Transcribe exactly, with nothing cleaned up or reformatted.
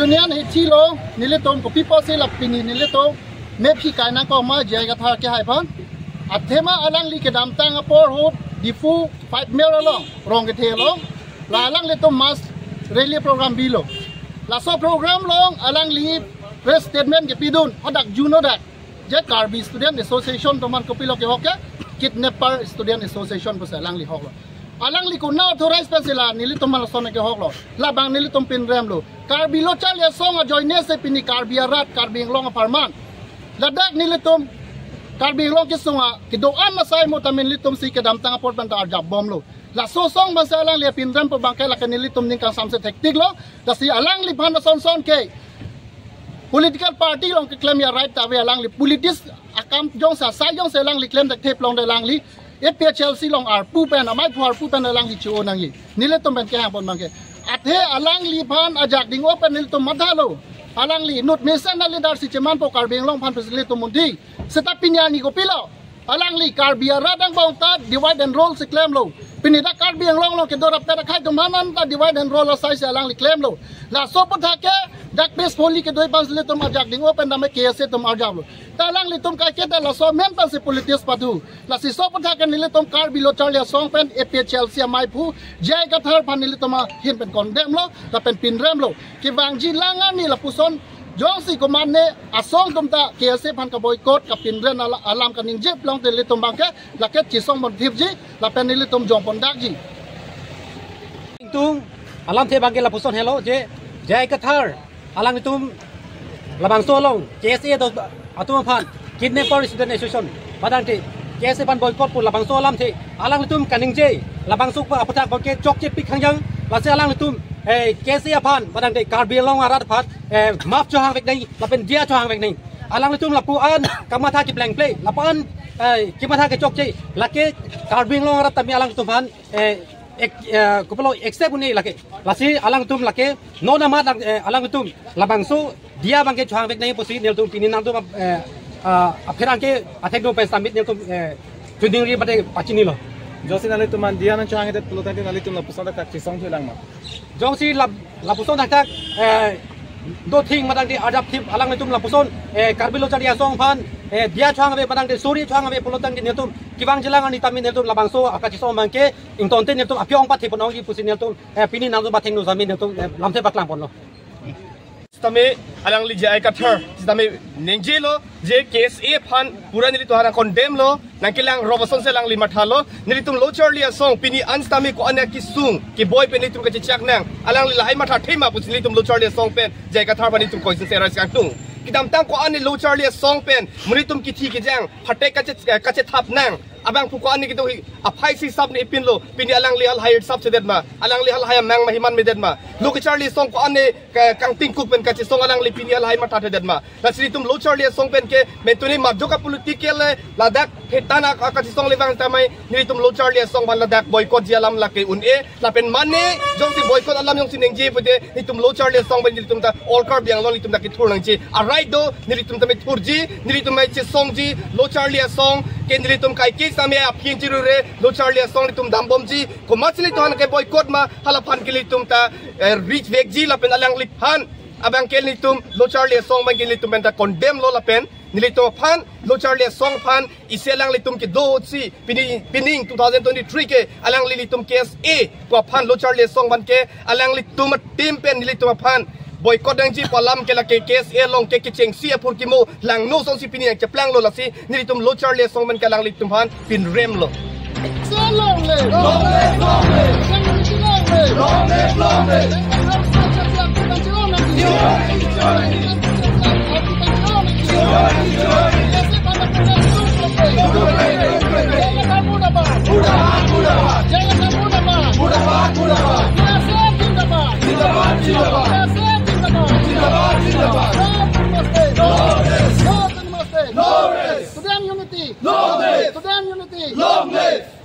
Union hithi lo, nelitum kopi pusi la pini nelitum mephi kainang koma J I Kathar kehai aphan. Athema alangli kedamtang apor ahut Diphu five mile along, Rongkethe along, la alanglitum mass rally program bilo. Laso program along alangli press statement kepidun, hadak June hadak, je Karbi Student Association atum aphan kopilo kehok ke, kidnapper Student Association pusi alangli hoklo. Alangli konat authorize pensi la nelitum aphan lason kehoklo. Labang nelitum pinremlo. Karbi Lo Charli Asong ajoine si pini Karbi arat, Karbi Anglong apharman, ladak nelitum Karbi Anglong kesung a kedo-an asai mo tame nelitum si kedamtang apor pen ta arjap bomlo. Laso asong pensi alangli pinrem pu abangke lake nelitum ning kangsamse thektik lo. Lasi alangliphan ason son ke political party along keklem a-right ta ave, alangli politics akam jongsi asai jongsi alangli klem thekthe pulote alangli A P H L C along arpu pen, amei aphu arpu pen alangli cho-o nangji. Nelitum pen kehang pon abangke, athe alangliphan ajak ding-o pen nelitum mathalo. Alangli inut mesen a-leader si chemanpo Karbi Anglong aphan pusi nelitum munthi. Seta pini arni kopilo? Alangli Karbi arat angbong ta divide and rule si klemlo. Pini ta Karbi Anglong along kedo rapet akhei atum aphan ta divide and rule asai si alangli klemlo. Laso aputhak ke dak peacefully kedo-i aphan si nelitum ajak ding-o pen tame K S A atum arjaplo. Ta alanglitum kaike ta laso amen pensi politics pathu. Lasi laso aputhak ke nelitum Karbi Lo Charli Asong pen A P H L C amei aphu J I Kathar aphan nelitum ahin pen condemn lo, lapen pinremlo. Kevangji lang arni lapuson jongsi komatne asong atum ta K S A aphan ka-boycott, kapinrem ala-, alam kaningje pulote nelitum abangke lake chesong pon thipji, lapen nelitum jong pon dakji. Ingtung alamthe abangke lapuson helo je J I Kathar alanglitum labangso along K S A atum aphan, Kidnapper Student Association, badangte K S A aphan boycott pu labangso alamthe alanglitum kaningje, labangso aputhak abangke chokche pik hangjang. Lasi alanglitum, eh, K S A aphan badangte Karbi Anglong arat aphan, eh, map chohangvek nangji, lapen diya chohangvek nangji. Alanglitum lapu-an kamatha keplengple, lapu-an, eh, kamatha kechokche, lake Karbi Anglong arat tame alanglitum aphan, eh, ek-, eh, kopilo accept un-e lake. Lasi alangtum lake non amat lang, eh, alangtum labangso diya abangke chohangvek nangji pusi nelitum pini nangtum, eh, ah, apherangke athengno pen summit nelitum, eh, chuningri bade pachinilo. Jongsi nanglitum aphan diya nangchohangdet pulo tangte nanglitum lapuson thakthak chesong thulang ma? Jongsi lap-, lapuson thakthak, eh, do thing madangte arjap thip alanglitum lapuson, eh, Karbi Lo Charli Asong aphan, eh, diya chohang ave madangte suri chohang ave pulo tangte nelitum kevangji lang arni tame nelitum labangso akachesong abangke ingtonte nelitum aphi-ong pathip pon-ongji pusi nelitum, eh, pini nangtum athengno sami nelitum, eh, lamthe paklang ponlo. Sitame alangli J I Kathar sitame ningjelo je K S A aphan pura nelitum aphan condemn lo, nangkelang Robertson si alangli mathalo, nelitum Lo Charli Asong pini an sitame ko-an akesung keboi pen nelitum kachechak nang, alangli lahai mathathe ma pusi nelitum Lo Charli Asong pen J I Kathar aphan nelitum question se arise kangtung. Kedamtang ko-an Lo Charli Asong pen monit atum kithi kejang, phatek kache, kachethap nang abangphu ko-an kedo hi aphai si sap ne ipinlo, pini alangli halahai sap chedet ma, alangli halahai amang ma himan medet ma, Lo Charli Asong ko-an ka-, kangtingkuk pen kachesong alangli pini halahai mathathedet ma. Lasi nelitum Lo Charli Asong pen ke mentuni majok a-political le ladak phetan a-, akachesong le vang tamai nelitum Lo Charli Asong aphan ladak boycott ji alam lake un-e, lapen mane jongsi boycott alam jongsi ningje pute nelitum Lo Charli Asong pen nelitum ta all Karbi Anglong nelitum ta kethur nangji. A-right do, nelitum ta methurji, nelitum mai chesongji, Lo Charli Asong ke nelitum kaike sitame aphi chiru re, Lo Charli Asong nelitum dambomji, komatsi nelitum aphan ke boycott ma, halaphan ke nelitum ta, eh, reach vekji lapen alangliphan abangke nelitum Lo Charli Asong abangke nelitum pen ta condemn lo lapen nelitum aphan Lo Charli Asong aphan isi alanglitum kedo si pini, pining two thousand twenty-three ke alangli nelitum K S A pu aphan Lo Charli Asong aphan ke alanglitum a-team pen nelitum aphan boycott nangji pu alam ke lake K S A along ke kechengsi aphurkimo langno asonsi pini nangcheplanglo, lasi nelitum Lo Charli Asong pen ke alanglitum aphan pinrem lo. Long live! Long live! Long live! Long live! Long live! Mudabad, mudabad. Mudabad, mudabad. Zindabad, zindabad. Zindabad, zindabad. No to the mistake. No rest. No to the mistake. No rest. Student unity. Long live. Student unity. Long live.